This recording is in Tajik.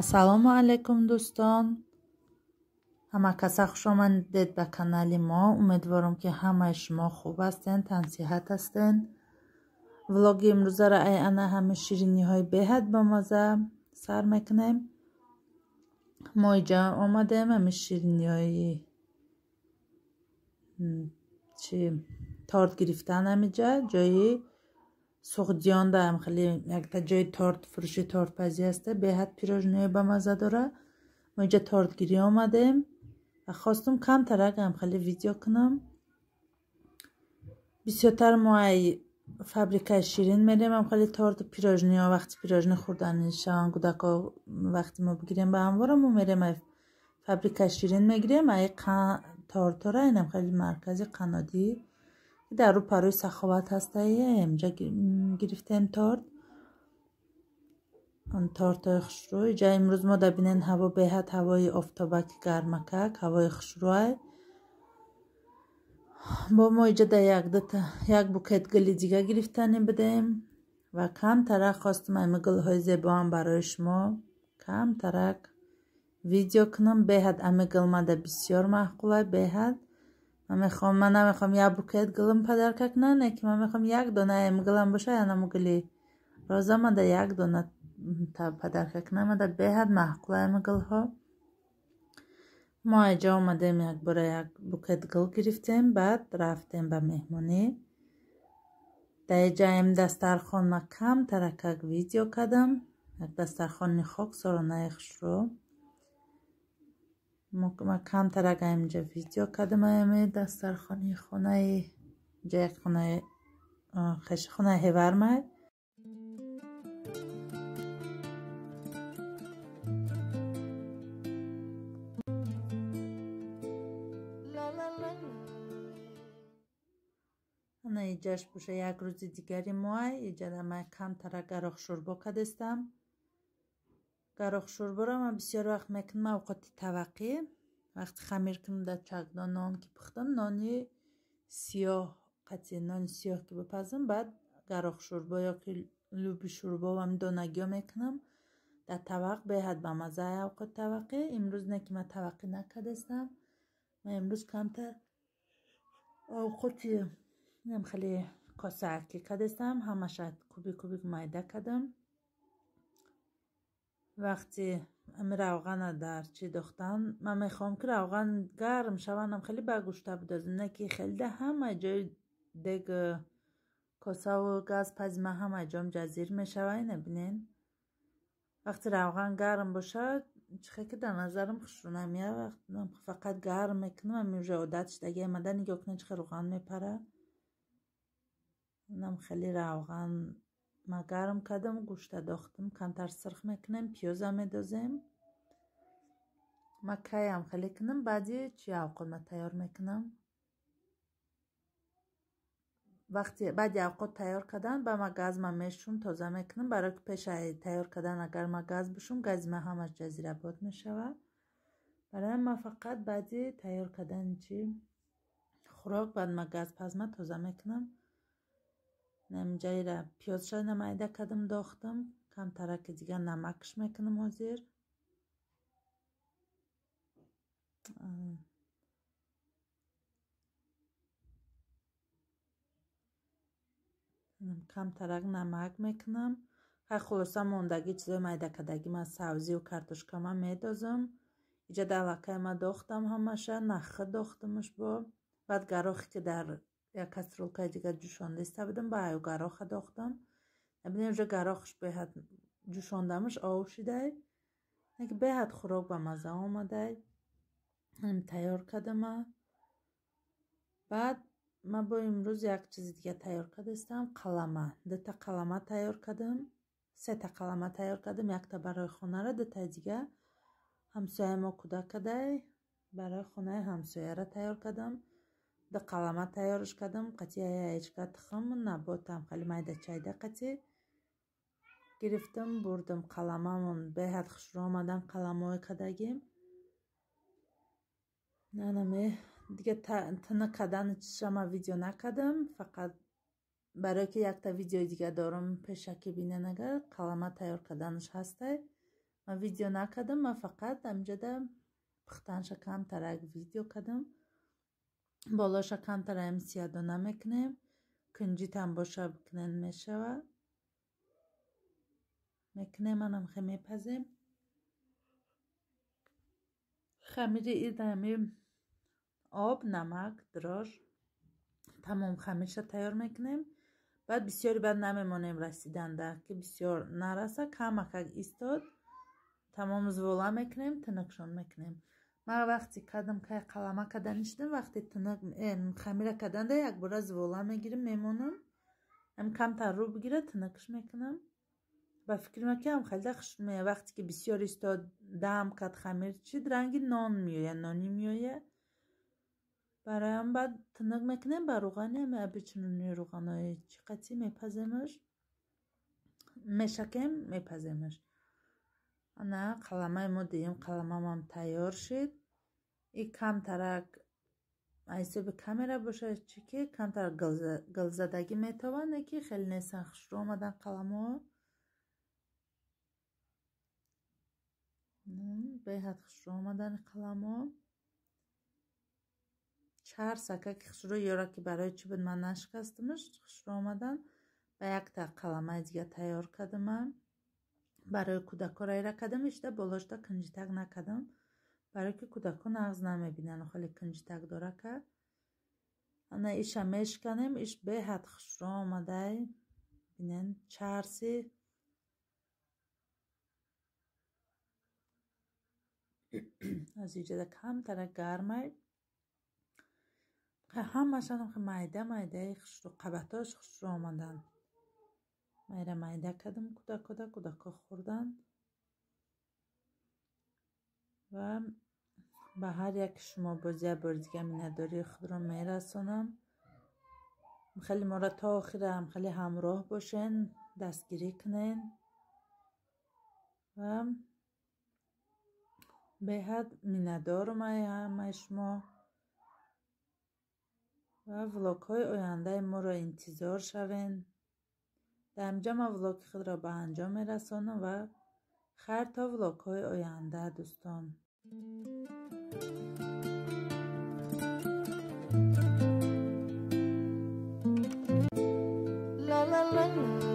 Ассалому алайкум дӯстон, ҳама каса хуш омадед ба канали мо. Умедворам ки ҳамаи шумо хуб ҳастен, тансиҳат ҳастен. Влоги имрӯзаро ай ана ҳама шириниҳои беҳад бамаза сар мекунем. Мо иҷа омадем ҳами шириниҳои чи торт гирифтан ҳамиҷа ҷои Суғдиён даам хеле якта ҷои торт фурӯши тортпазӣ ҳаста, беҳад пирожное бамаза дора. Мо иҷа тортгирӣ омадем ва хостум камтарак ам хеле видео кунам. Бисёртар мо ай фабрикаи ширин мерем, ам хеле торту пирожниҳо вақти пирожни хӯрданӣ шаванд кӯдако, вақти мо бигирем ба ҳамвора мо мерем ай фабрикаи ширин мегирем, ай тортора инам хеле маркази қаннодӣ дар рӯ парои саховат ҳастае, инҷа гирифтем торт. Он тортҳои хушрӯ. Иҷа имрӯз мо дабинен ҳаво беҳад ҳавои офтобаки гармакак, ҳавои хушрӯай. Бо мо иҷа да як букет гули дига гирифтанӣ будем ва камтарак хостум ами гулҳои зебоам барои шумо камтарак видео кунам. Беҳад ами гул мада бисёр маъқулай, беҳад. Ман намехоҳам як букет гулам падарка кунам, не ки ман мехоҳам як дона ами гулам боша, янамо гули роза мада як дона падарка кунам. Мада беҳад маъқулай ами гулҳо. Мо иҷа омадем якбора як букет гул гирифтем, баъд рафтем ба меҳмонӣ. Дар иҷаем дастархон ма камтаракак видео кардам. Як дастархони хоксоронаи хушрӯ. Ма камтарак инҷа видео кардам ами дастархони хонаи инҷа як хонаи хонаи ҳевармай. Ана иҷаш боша як рӯзи дигари моай. Иҷада ман камтарак гароқ шӯрбо кардестам. Гароқ шӯрборо ман бисёр вақт мекунам авқоти таваққӣ. Вақти хамир кунам дар чакдон нон ки пухтам, нони сиёҳ қатъи нони сиёҳ ки бипазам, баъд гароқ шӯрбо ё ки луби шӯрбо ва донагиҳо мекунам дар тавақ, беҳад бамаза авқоти таваққӣ. Имрӯз не ки ман таваққӣ накардестам. Ман имрӯз камтар авқоти хеле косаакӣ кардестам, ҳамаша кубик кубик майда кардам. Вақти ами равғана дар чӣ дохтан, ман мехоҳам ки равған гарм шаванам хеле ба гӯшта бидозем, не ки хеле да ҳама ҷои дег косаву газ пази ман ҳама ҷом ҷазир мешава. Ина бинен, вақти равған гарм бошад, чихе ки дар назарам хушрӯ намеяд. Вақт фақат гарм мекунам, ами уже одат шудаги омада. Нигоҳ кунед чихе равған мепара. Инам хеле равған ма гарм кардам, гӯшта дохтам, камтар сирх мекунем, пиёза медозем. Ма кайам хеле кунам, баъди чи авқот ма тайёр мекунам. Вақти баъди авқот тайёр кардан ба ма газ ма мешум, тоза мекунам, барои ки пеш тайёр кардан агар ма газ бишум, гази ма ҳамаш ҷазирабод мешавад. Барои ма фақат баъди тайёр кардани чи хӯрок баъд ма газ пазма тоза мекунам. Намҷайра пиёзша намайда кардам, дохтам, камтараки дига намакш мекунам ҳозир. Камтарак намак мекунам. Хай хулоса мондагӣ чизои майда кардагӣ ман сабзию картошка ман медозам. Иҷа далакай ма дохтам ҳамаша, нахи дохтамаш бо. Баъд гарохе ки дар як каструлкаи дигар ҷӯшонда иста будам, ба аю гароха дохтам. Набинем уже гарохш беҳад ҷӯшондамаш ов шидай. Беҳад хӯрок ба маза омадай. Тайёр кардама. Баъд ман бо имрӯз як чизи дига тайёр кардастам, қалама. Дута қалама тайёр кардам, сета қалама тайёр кардам, якта барои хонара, дутаи дига Ҳамсояи мо кӯдак кадай, барои хонаи ҳамсояра тайёр кардам. Ду қалама тайёрш кардам, қатъи яичка тухм, наботам хеле майда чайда қатъи гирифтам, бурдам қаламамон беҳад хушрӯ омадан қаламҳои кардагим. Нанаме дига тинук кардани чизша ман видео накардам, фақат барое ки якта видеои дига дорам пешакӣ бинен, агар қалама тайёр карданаш ҳастай. Ман видео накардам, ман фақат ҳамҷода пухтанша камтарак видео кардам. Болоша камтараем сиядона мекунем, кунҷитам боша бикунен мешава. Мекунем, манам хе мепазем. Хамири идами об, намак, дрож, тамом хамирша тайёр мекунем. Баъд бисёри баъд намемонем расиданда, ки бисёр нараса, камакак истод. Тамом звола мекунем, тинукшон мекунем. Ман вақти кардам, кай қалама кардан шидам, вақти тинук хамира карданда якбора звола мегирим, мемонам. Ҳам камтар рӯ бигира, тинукш мекунам. Ба фикри ман ки ҳам хеле хуш меояд. Вақте ки бисёр истод, дам кард хамир чид, ранги нон меояд, нони меояд. Бароям баъд тинук мекунем, ба рӯғани ҳами обычный рӯғанои чӣ қатӣ мепаземаш, мешакем, мепаземаш. Ана қаламаи мо дуюм қаламамам тайёр шид. И камтарак ҳисоби камера бошад, чӣ ки камтар гилзадагӣ метавонад, не ки хеле нестан, хушрӯ омадан қаламҳо. Беҳад хушрӯ омадани қаламҳо. Чар сака ки хушрӯ ёра ки барои чӣ буд ман нашикастамаш, хушрӯ омадан. Ба якта қаламаи дига тайёр кардамам. Барои кӯдакҳоро ира кардам, ишта болошта кунҷитак накардам, барое ки кӯдакҳо нағз намебинанд, хеле кунҷитак дорака. Ана иша мешканем, иш беҳад хушрӯ омадай. Бинен чарси. Аз иҷода камтара гармай. Ҳамашон майда майдаи хушрӯ, қабатҳош хушрӯ омаданд. Майра майда кардам кӯдакҳода, кӯдакҳо хӯрданд. Ва ба ҳар яки шумо боз як бори дига миннатдории худро мерасонам. Хеле моро то охира ҳам хеле ҳамроҳ бошен, дастгирӣ кунен ва беҳад миннатдорам ҳамаи шумо. Ва влогҳои ояндаи моро интизор шавен. Дар инҷа ман влоги худро ба анҷом мерасонам ва хайр то влогҳои оянда, дӯстон. La la la la.